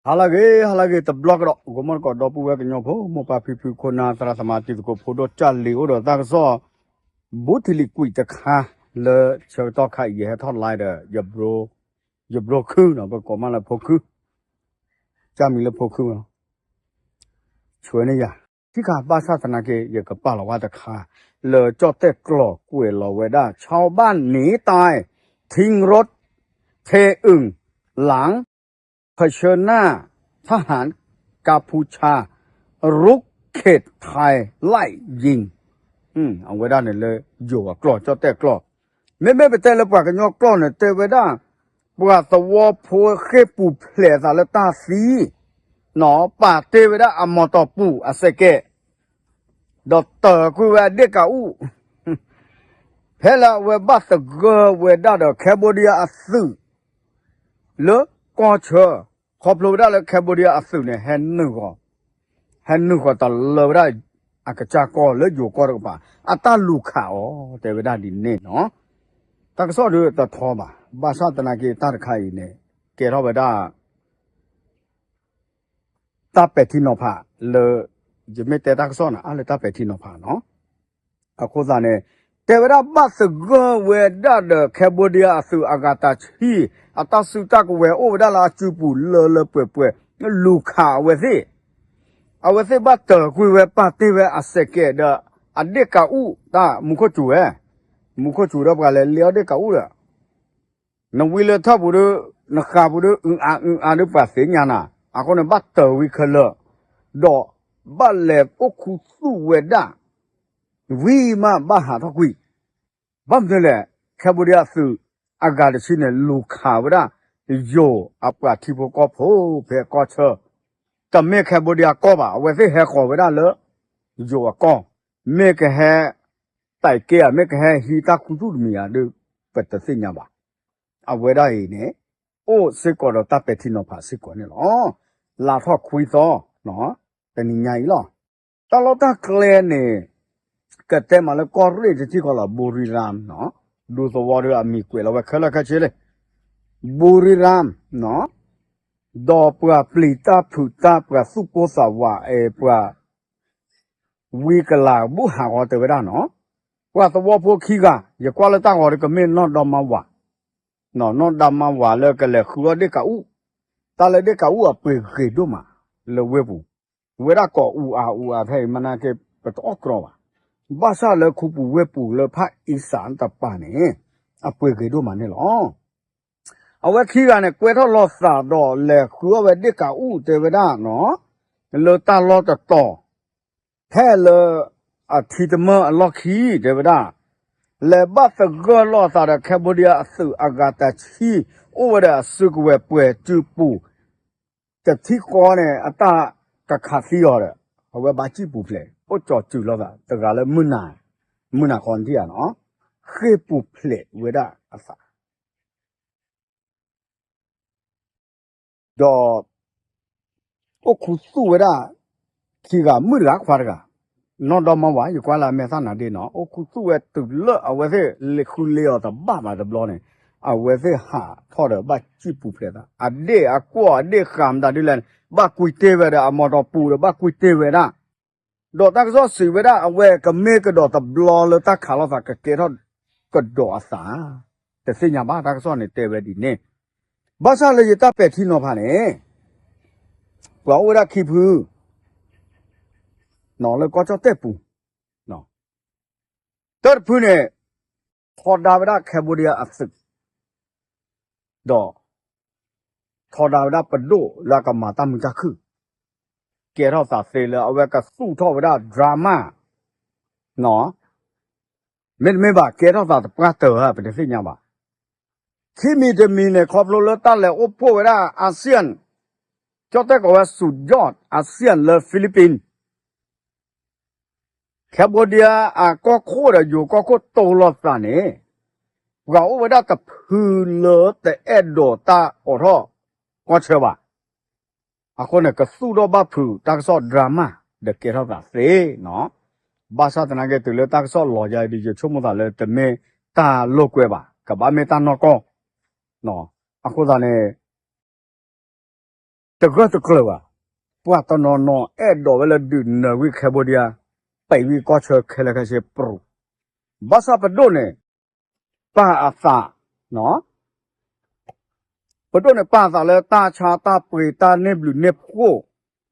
ဟါလၢအဂ့ၤ ဟါလၢအဂ့ၤ တဘျီကဒီး ဂီၤမီၢ်တကိး ဒီပုၢ်ဝဲၢ်ကညီဖိ မိၢ်ပၢ်ဖံဖု ခိၣ်နၢ် သရၣ်သမါ တံၤသကိးဖိဒိၣ် ကၢ်လံၤ အိၣ်ဒီးတၢ်ကစီၣ် ဘူးထံလံၤကွံာ်တခါ လၢဆၢကတီၢ်ခါအံၤ ယဟဲထီၣ် live ဒီး ယဘျိခုနီၤ ပကိးမးလၢဖိခု ကၢ်မံၤလၢဖိခု ဆွဲန့ၢ်ယၤ ခံခါ ဘၣ်ဆၣ်သနာ်က့ ယကပာ်လီၤဝဲတခါ လၢကၠီၣ်တဲၣ်ကျီၢ်ကွဲးလီၤဝဲဒၣ် ชาวบ้านหนีตาย ทิ้งรถ เทอึ่ง หลังเผชิญหน้าทหารกัมพูชา รุกเขตไทย ไล่ยิง အဝဲဒၣ်န့ၣ်လၢယိၤအကျီၢ် ကၠီၣ်တဲၣ်ကျီၢ် မ့မ့ၢ်ပတဲလၢပှၤကညီကျီၢ်န့ၣ် တဲဝဲဒၣ် ပှၤသဝီဖိဃ့ၢ်ပူၤဖျဲးအသးလၢတၢ်သံ နီၤ ပာ်တ့ၢ်ဝဲဒၣ်အမီၢ်တီၢ်ပူၤအစဲးကဲး ဒီးတၢၤကွံာ်ဝဲအဒ့ၣ်ကးအူၣ် ဖဲလၢအဝဲဘၣ်သဂၢၢ်ဝဲဒၣ်ဒီး Cambodia အသုး လၢကီၢ်ဆၢ ခီဖျိဝဲဒၣ်လၢ Cambodia အသုးန့ၣ် ဟဲနုာ်ဃီၤ ဟဲနုာ်ဃီၤတလၢဝဲဒၣ် အကစၢ်ကီၢ်လၢယိၤကီၢ်တကပၤ အတၢ်လူၤခးအီၤ တဲဝဲဒၣ်ဒ်န့ၣ်နီၤ တၢ်ကစီၣ်ဒုးတထီဘၣ် ဘၣ်ဆၣ်သနာ်က့ တၢ်တခါအံၤန့ၣ် ကဲထီၣ်ဝဲဒၣ် တၢ်ပဲာ်ထံနီၤဖးလၢ ယမ့ၢ်တဲတၢ်ကစီၣ်န့ၣ် အါလၢတၢ်ပဲာ်ထံနီၤဖးနီၤ အဃိသတးန့ၣ် တဲဝဲဒၣ်ဘၣ်သဂၢၢ်ဝဲဒၣ်ဒီး Cambodia အသုးအဂၤတဆံ အတၢ်စုတၢ်ကဝဲၤအိၣ်ဝဲဒၣ်လၢအစုပူၤလၢလၢပှဲၤပှဲၤ လူၤခးအဝဲသ့ၣ် အဝဲသ့ၣ်ဘၣ်တၢၤကွံာ်ဝဲပာ်တ့ၢ်ဝဲအစဲးကဲးဒီး အဒ့ၣ်ကးအူၣ်တၢ်မူခိၣ်စူၤဝဲ မူခိၣ်စူၤဒီးပှၤလဲၤလ့အီၣ်ဒ့ၣ်ကးအူၣ်ဒီး နဝံလၢထၢၣ်ပူၤဒီး နဃးပူၤဒီး အုအါအုအါဒီးပှၤသ့ၣ်ညါနၤ အဃိန့ၣ် ဘၣ်တၢၤဝံခဲလၢာ် ဒီးဘၣ်လဲၤအိၣ်ခူသူၣ်ဝဲဒၣ် ဝံၤမးဘၣ်ဟးထီၣ်ကွံာ် ဘၣ်မနုၤလဲၣ် Cambodia အသုးအဂၤတဆံန့ၣ် လူၤခးဝဲဒၣ် ယိၤအပှၤထံဖိကီၢ်ဖိဖဲကီၢ်ဆၢ တမ့ၢ် Cambodia ကီၢ်ဘၣ် အဝဲသ့ၣ်ဟဲဃီၤဝဲဒၣ်လၢ ယိၤအကီၢ် မ့ၢ်ကဟဲ တၢ်ကဲဧါ မ့ၢ်ကဟဲဟံးတၢ်ခူသူၣ်တမံၤဧါဒီး ပတသ့ၣ်ညါဘၣ်. အဝဲဒၣ်အံၤန့ၣ် အိၣ်စ့ၢ်ကီးဒီးတၢ်ပဲာ်ထံနီၤဖးစ့ၢ်ကီးန့ၣ်လီၤ. လါထီၣ်ခွံသီ တနံၤညါအံၤလီၤ. တၢ်လီၢ်တၢ်ကျဲန့ၣ် ကတဲမးလၢကီၢ်ရ့ၣ်တထံၣ်ဃီလီၤ ဘူရံရၣ် ဒူသဝီဒီးအမံၤကွဲးလီၤဝဲခဲလၢာ်ခဲဆ့လံ ဘူရံရၣ် ဒီးပှၤပျံၤတၢ်ဖုးတၢ် ပှၤသူၣ်ပိၢ်သးဝး အဲ ပှၤ ဝံကလၤဘူၣ်ဟးဂီၤတဲဝဲဒၣ်နီၤ, ပှၤသဝီဖိခံဂၤ ယကွၢ်လၢတၢ်ဂီၤဒီးကမ့ၢ်နီၢ်ဒီမါဝၤ, နီၢ်ဒီမါဝၤလၢကလဲၤဃုအီၣ်ဒ့ၣ်ကးအူၣ်, တၢ်လၢဒ့ၣ်ကးအူၣ်အပှ့ၤဂ့ၤဒိၣ်မး လၢဝ့ၢ်ပူၤ, ဝဲဒၣ်ကိးအူအါအူအါဖဲအံၤ မနုၤက့ ပတအီၣ်ကြီဘၣ်, ဘၣ်ဆၣ်လၢခူပူၤဝ့ၢ်ပူၤလၢဖၣ်အံစၣ်တပၤန့ၣ် အပှ့ၤဂ့ၤဒိၣ်မးန့ၣ်လီၤ. အဝဲခံဂၤန့ၣ် ကွဲထီၣ်လီၤသးဒီးလဲၤဃုအီၣ်ဝဲဒ့ၣ်ကးအူၣ်တဲဝဲဒၣ်နီၤ, လၢတၢ်လီၢ်တတီၤ ဖဲလၢ အထံတမၢၢ်အလီၢ်ခံတဲဝဲဒၣ်, လဲၤဘၣ်သဂၢၢ်လီၤအသးဒီး Cambodia အသုးအဂၤတဆံ အိၣ်ဝဲဒီးအစုကဝဲၤပှဲၤစုပူၤ တထံၣ်ဃီန့ၣ် အတၢ်ကခးသံအီၤဒီး အဝဲဘၣ်စံၣ်ပူၤဖျဲး အိၣ်ကၠီၤစုၤလိာ်သး တဂၤလၢ မုၢ်နၤဃီနထံၣ်ဧါနီၤ, ဃ့ၢ်ပူၤဖျဲးဝဲဒၣ်အသး ဒီး အိၣ်ခူသူၣ်ဝဲဒၣ် ခံဂၤ မုၣ်တဂၤခွါတဂၤ, နီၢ်ဒီမါဝၤ ယကွၢ်လၢအမဲာ်သၣ်နၤဒ့နီၤ, အိၣ်ခူသူၣ်ဝဲတုၤလၢအဝဲသ့ၣ်လဲၤဃုလ့အီၤတဘၣ်ဘၣ်တဘျီန့ၣ်, အဝဲသ့ၣ်ဟးထီၣ်ဒီးဘၣ်စံၣ်ပူၤဖျဲးသး, အဒ့ၣ်အကွီၢ်အဒ့ၣ်ဃာ်မတၤဒ်လဲၣ်န့ၣ် ဘၣ်ကွံာ်တ့ၢ်ဝဲဒီးအမီၢ်တီၢ်ပူၤဒီးဘၣ်ကွံာ်တ့ၢ်ဝဲဒၣ် ဒီးတၢ်ကစီၣ်စံးဝဲဒၣ် အဝဲကမ့ၢ်ကဒီးတဘျီလၢတၢ်ခးလိာ်သးကကဲထီၣ်ကဒီးအသး, တသ့ၣ်ညါဘၣ် တၢ်ကစီၣ်န့ၣ်တဲဝဲဒ်န့ၣ်, ဘၣ်ဆၣ်လၢယတၢ်ပဲာ်ထံနီၤဖးန့ၣ် ပှၤအိၣ်ဝဲဒၣ်ခံဖု လၢကီၢ်ကၠီၣ်တဲၣ်ပူၤ, တၢ်တဖုန့ၣ် ထီဒါဝဲဒၣ် Cambodia အသုး ဒီး ထီဒါဝဲဒၣ်ပဒိၣ်လၢအကမၤတၢ်မုာ်တၢ်ခုၣ်, ကဲထီၣ်သးသ့လၢအဝဲကသူၣ်ထီၣ်ဝဲဒၣ် drama မ့တမ့ၢ်ဘၣ် ကဲထီၣ်သးတပှၢ်တၢၢ်ဧါ ပတသ့ၣ်ညါဘၣ်. ခံမံၤတမံၤန့ၣ် ခီဖျိလၢတၢ်လဲၤအိၣ်ဖှိၣ်ဝဲဒၣ် ASEAN ကၠီၣ်တဲၣ်ကိးဝဲ สุดยอด ASEAN လၢ Philippines Cambodia အကီၢ်ခိၣ်ဒီးယိၤကီၢ်ခိၣ်တိၢ်လိာ်သးန့ၣ် ပှၤအိၣ်ဝဲဒၣ်တဖုလၢတအဲၣ်ဒိးတၢ်အိးထီၣ်ကီၢ်ဆၢဘၣ်. အဃိန့ၣ် ကသူၣ်ထီၣ်ဘၣ်ဖုးတၢ်ကစီၣ် drama ဒီးကဲထီၣ်သးသ့နီၤ. ဘၣ်ဆၣ်သနာ်က့ တုၤလၢတၢ်ကစီၣ်လီၤယၤအံၤဒီး ယဆိကမိၣ်သးလၢတမ့ၢ်တၢ်လိာ်ကွဲဘၣ်, ကဘၣ်မ့ၢ်တၢ်နီၢ်ကီၢ်. အဃိသတးန့ၣ် တဂၢၢ်တကျၢၤဘၣ်. ပှၤတနီၤနီၤအဲၣ်ဒိးဝဲလၢဒုးနၢၤဝံၤ Cambodia, ပံးဝံၤကီၢ်ဆၢခဲလၢာ်ခဲဆ့ပြူၤ, ဘၣ်ဆၣ်ပဒိၣ်န့ၣ် ပာ်အသး ပဒိၣ်န့ၣ်ပာ်အသးလၢတၢ်ဆါတၢ်ပှ့ၤတၢ်န့ၢ်ဘျုးန့ၢ်ဖှိၣ်,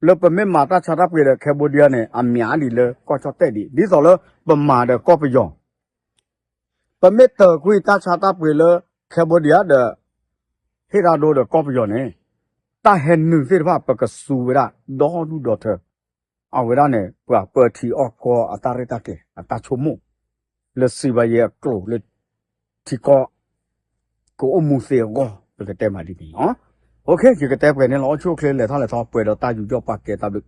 လၢပမ့ၢ်မၤတၢ်ဆါတၢ်ပှ့ၤဒီး Cambodia န့ၣ် အမၠးဒံးလၢကီၢ်ကၠီၣ်တဲၣ်ဒံး ဒ်သိးလၢပမၤဒီးကီၢ်ပယီၤ ပမ့ၢ်တၢၤကွံာ်တၢ်ဆါတၢ်ပှ့ၤလၢ Cambodia ဒီး ဟ့ၣ်တၢ်ဒိဒီးကီၢ်ပယီၤန့ၣ် တၢ်ဟဲနုာ်သ့ၣ်တဖၣ် ပကစူးဝဲဒၣ်ဒီဒူၣ်ဒီထၢ, အဝဲဒၣ်န့ၣ် ပှၤပၢထံအီၣ်ကီအတၢ်ရဲၣ်တၢ်ကျဲၤ အတၢ်ဆိကမိၣ် လၢစံးဘၣ်ယဲအကျိၤလၢ ထံကီၢ် ကအိၣ်မူသ့အဂီၢ် ပကတဲမးဒ်န့ၣ်လီၤ. ယကတဲပှဲၤန့ၣ်လီၤ. အိၣ်ဆူၣ်အိၣ်ချ့ လဲၤထီၣ်လဲၤထီ ပှဲၤဒီးတၢ်ယူးယီၣ်ပာ်ကဲ တၢ်ဘျုး